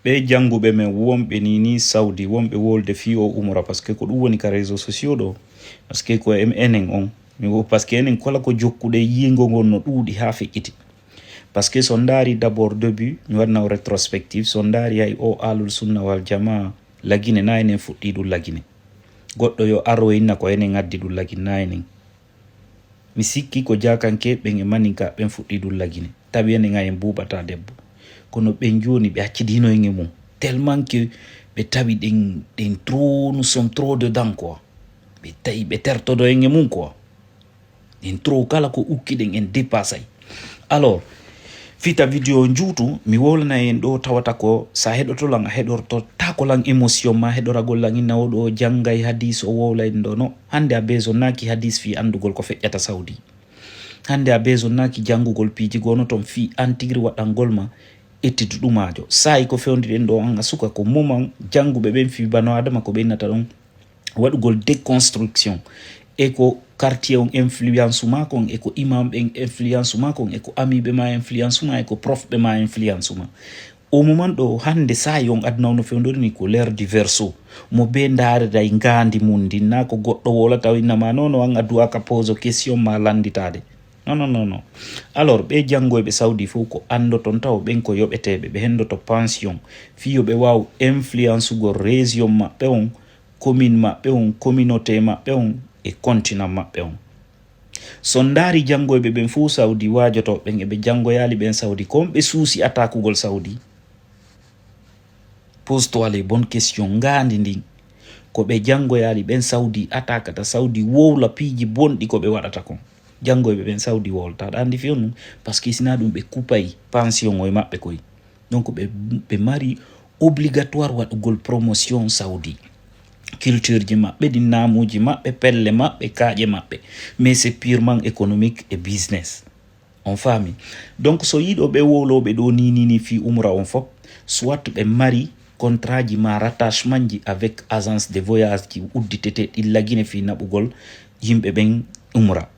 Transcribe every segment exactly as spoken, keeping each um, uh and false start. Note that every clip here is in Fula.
Ɓe jannguɓe men wonɓe ni ni Saudi, wonɓe wolde fii o umra, parce que ko ɗum woni ka réseaux sociaux ɗo. Parce que ko em-, enen on. Mi wo-, parce que enen kala ko jokkuɗe yiingo ngon no ɗuuɗi haa feƴƴiti. Parce que so ndaari d'abord début, mi waɗna o rétrospective, so ndaari hay o Ahlul Sunna wal Jamaa lagine, na enen fuɗɗi ɗum lagine. Goɗɗo yo aro inna ko enen addi ɗum lagine, na enen. Mi sikki ko jaakanke ɓen e maninka ɓen fuɗɗi ɗum lagine. Tawi enen ŋa en buuɓata debbo. Kono ɓen jooni ɓe accidino en e mum. Tellement que ɓe tawi ɗen, ɗen trop, nous sommes trop dedans quoi. Ɓe tawi ɓe tertodo en e mum quoi. Ɗen trop kala ko ukki ɗen en dépassay. Alors, fita vidéo njuutu, mi wowlana en ɗo tawata ko sa heɗoto lan, a heɗorto ta ko lan émotion ma, heɗoragol lan inna o ɗo janngay hadis, o wowlay ɗo no. Hannde a besoin naaki hadis fii anndugol ko feƴƴata Saudi. Hannde a besoin naaki janngugol piiji gono ton fii an tigiri waɗangol ma étude ɗumaajo. Saa'i ko fewndiɗen ɗo an a suka ko moment jannguɓe ɓen fii bano Adama ko ɓe innata ɗon waɗugol déconstruction. E ko quartier on influence ma kon, e ko imam ɓen influence ma kon, e ko amiɓe ma influence ma, e ko prof ɓe ma influence ma. Au moment ɗo hannde saa'i on aduna on no fewndori ni ko l'ère du verseau. Mo be ndaariray ngaandi mum ndin, na ko goɗɗo wowlata o inna ma, non, non, an a duwaka pose question ma lannditaade. Non, non, non, non. Alors, ɓe janngoyɓe Saudi fof ko anndoton taw ɓen ko yoɓeteeɓe, ɓe henndoto pension, fii yo ɓe waaw influence ugol région maɓɓe on, commune maɓɓe on, communauté maɓɓe on, e continent maɓɓe on. So ndaari janngoyɓe ɓen fof Saudi, waajotooɓe ɓen e ɓe janngoyaali ɓen Saudi, ko on ɓe suusi atakugol Saudi? Pose-toi les bonnes questions. Ngaandi ndin, ko ɓe janngoyaali ɓen Saudi atakata, Saudi wowla piiji bonɗi ko ɓe waɗata kon. Janngoyɓe ɓen Saudi wowlata. Aɗa anndi fiyo ɗum? Parce que si na ɗum ɓe kupay pension o e maɓɓe koy. Donc ɓe, ɓe mari obligatoire waɗugol promotion Saudi. Culture ji maɓɓe, ɗin naamuuji maɓɓe, pelle maɓɓe, kaaƴe maɓɓe. Mais c'est purement économique et business. On faami? Donc so yiɗo ɓe wowlooɓe ɗo ni, ni, ni fii umra on fof, soit ɓe mari contrat ji ma rattachement ji avec agence de voyage ji udditete ɗi lagine fii naɓugol yimɓe ɓen umra.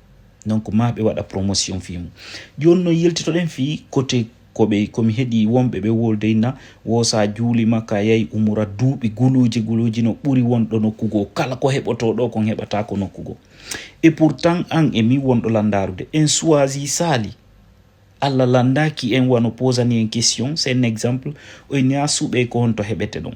Donc ma ɓe waɗa promotion fii mum. Jooni no yiltitoɗen fii côté ko ɓe, ko mi heɗi wonɓe ɓe wolde inna, wo sa juuli Makka, yahi umra, duuɓi guluuji guluuji no ɓuri wonɗo nokku goo. Kala ko heɓotoo ɗo kon heɓataa ko nokku goo. Et pourtant, an e min wonɗo lan ndaarude, en choisi Saali. Allah lanndaaki en wano posani en question, c'est un exemple, o inni a suɓe ko honto heɓete ɗon.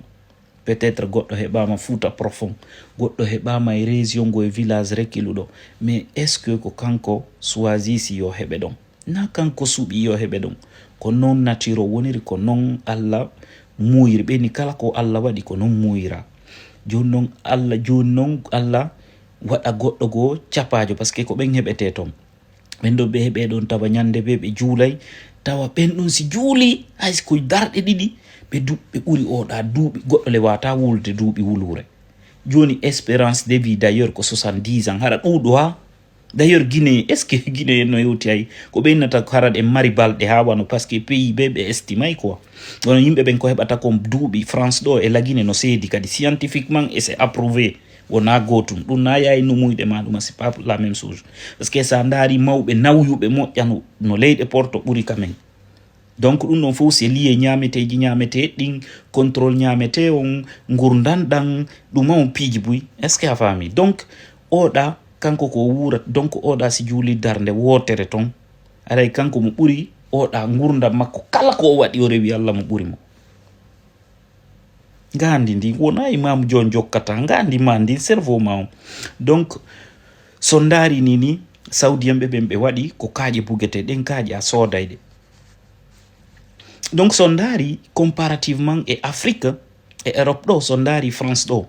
Peut-être goɗɗo heɓaama Fuuta Profond, goɗɗo heɓaama e région ngo e village rekiluɗo, mais est-ce que ko kanko choisisi yo heɓe ɗon? Na kanko suɓi yo heɓe ɗon. Ko non nature o woniri, ko non Allah muuyiri. Ɓe ni kala ko Allah waɗi ko non muuyira. Jooni non Allah, jooni non Allah waɗa goɗɗo goo capaajo, parce que ko ɓen heɓete ton. Ɓen ɗo ɓe heɓe ɗon tawa ñande ɓe, ɓe juulay, tawa ɓen ɗon si juuli, hay si ko darɗe ɗiɗi, ɓe du-, ɓe ɓuri oɗa duuɓi, goɗɗo le wata wulde duuɓi wuluure. Jooni espérance de vie d'ailleurs ko soixante-dix ans, hara ɗuuɗo ha. D'ailleurs Guinée, est-ce que Guinée no yewti hay? Ko ɓe innata ko hara ɗen mari balɗe ha wano, parce que pays ɓe ɓe estimay quoi. Kono yimɓe ɓen ko heɓata kon duuɓi France ɗo e la Guinée no seedi kadi scientifiquement et c'est approuvé. Wona gootum. Ɗum na yahay no muyɗe ma ɗuma, c'est pas la même chose. Parce que sa ndaari mawɓe nawyuɓe moƴƴa no, no leyɗe Porto ɓuri ka men. Donc ɗum ɗon fof c'est lié ñaameteeji ñaametee ɗin, contrôle ñaametee on, ngurndan ɗan, ɗum on piiji buy. Est-ce que a faami? Donc oɗa kanko ko wuurat, donc oɗa si juuli darnde wootere ton, aray kanko mo ɓuri oɗa ngurndan makko, kala ko o waɗi o rewi Allah mo ɓuri mo. Ngaandi ndi wona imaamu jon jokkata, ngaandi ma ndi cerveau ma on. Donc so ndaari ni ni, Saudi en ɓe ɓen ɓe waɗi ko kaaƴe bugete, ɗen kaaƴe a sooday ɗe. Donc so ndaari comparativement e Afrique e Europe ɗo, so ndaari France ɗo,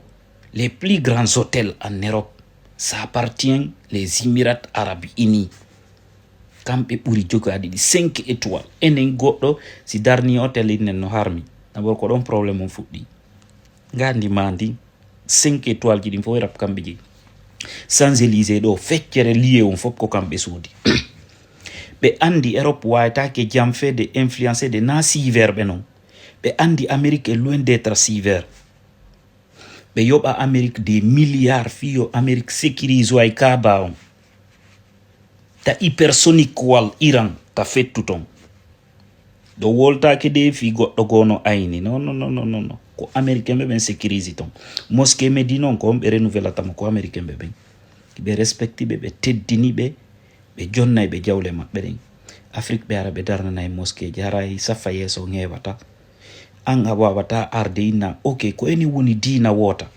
les plus grands hôtels en Europe, ça appartient les Émirats Arabes Unis. Kamɓe ɓuri jogaade ɗi cinq étoiles. Enen goɗɗo si darni hôtel innen no harmi. D'abord ko ɗon problème on fuɗɗi. Ngaandi ma ndi cinq étoiles ji ɗin fof e rap kamɓe jeyi. Champs-Élysées ɗo feccere lié on fof ko kamɓe soodi. Ɓe anndi Europe waytaake jam fee de influencé de na six verts ɓe non. Ɓe anndi Amérique est loin d'être six verts. Ɓe yoɓa Amérique des milliards fii yo Amérique sécurise way Kaaba on. Ta hypersonique wal Iran ta fettu ton. Ɗo woltaake de fii goɗɗo goo no ayni. Non, non, non, non, non, non. Ko Américain ɓe ɓen sécurise ton. Mosquée Médine on ko on ɓe renouvela tama ko Américain ɓe ɓen. Ɓe respecti ɓe, ɓe teddini ɓe, ɓe jonnay ɓe jawle maɓɓe ɗen. Afrique ɓe ara ɓe darnanay mosquée ji, haray saffa yeeso on heewata. An a waawata arde inna, ok, ko enen woni diina woota.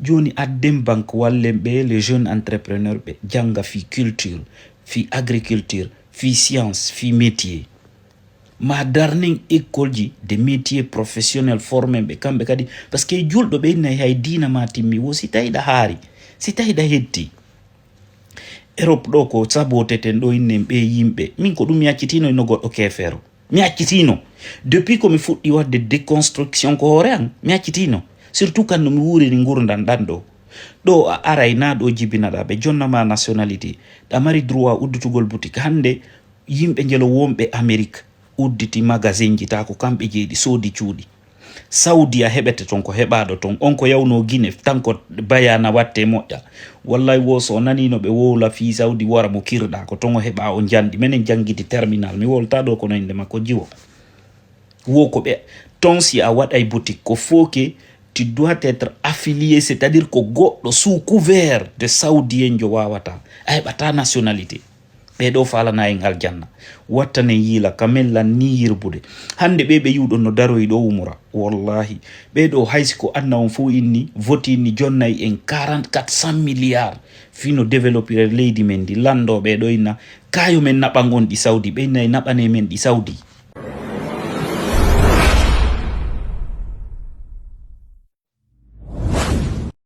Jooni adden banque wallen ɓe les jeunes entrepreneurs ɓe jannga fii culture, fii agriculture, fii science, fii métier. Ma darnen école ji de métier professionnel formen ɓe kamɓe kadi. Parce que julɗo ɓe innay hay diina ma timmi wo si tawi ɗa haari, si tawi ɗa hetti. Europe ɗo ko saboteten ɗo innen ɓe yimɓe. Min ko ɗum mi accitino inno goɗɗo keefeero. Mi accitino. Depuis ko mi fuɗɗi waɗde déconstruction ko hoore an, mi accitino. Surtout kan no mi wuurini ngurdan ɗan ɗo. Ɗo a aray na ɗo jibinaɗa ɓe jonna ma nationalité. Ɗa mari droit uddutugol boutique. Hannde yimɓe njelo wonɓe Amérique udditi magasin ji ta ko kamɓe jeeɗi soodi cuuɗi. Saudi a heɓete ton ko heɓaaɗo ton. On ko yawnoo Gine tan ko bayana watte moƴƴa. Wallay wo so o nanii no ɓe wowla fii Saudi wara mo kirɗa ko ton o heɓa o njanɗi. Menen janngiti terminal. Mi wolta ɗo kono innde makko jiwo. Wo ko ɓe ton si a waɗay boutique ko faut que tu dois être affilié, c'est-à-dire ko goɗɗo sous couvert de saoudien jo wawata. A heɓata nationalité. Ɓee ɗoo faalana en aljanna. Wattanen yiila ka men lan nii yirbude. Hannde ɓee ɓe yiwɗon no daroyi ɗoo umura. Wallahi. Ɓee ɗoo hay si ko anna on fof inni, voti inni jonnay en quarante, quatre cent milliards. Fii no développire leydi men ndi. Lanndoo ɓee ɗoo inna, kaayo men naɓan on ɗi Saudi. Ɓe inna e naɓanee men ɗi Saudi.